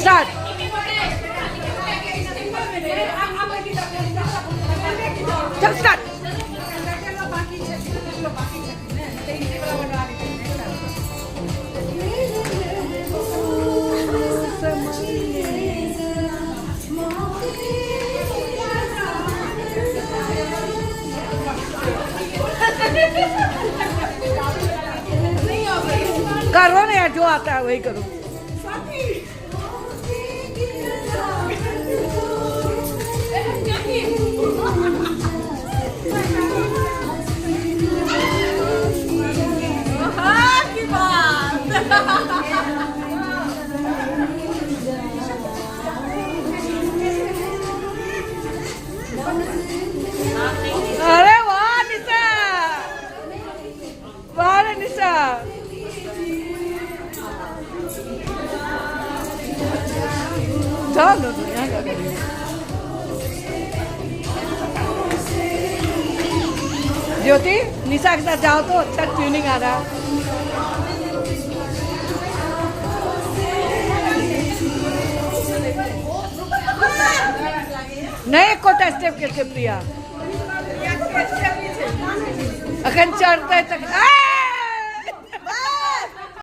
Start. चल start. करो ना यार, जो आता है वही करो। अरे वाह निशा, वाह रे निशा। जाओ ना तुम, यहाँ क्या कर रही हो? ज्योति, निशा के साथ जाओ तो अच्छा ट्यूनिंग आ रहा है। नहीं, एकोटा स्टेप के प्रिया अखन चढ़ते तक।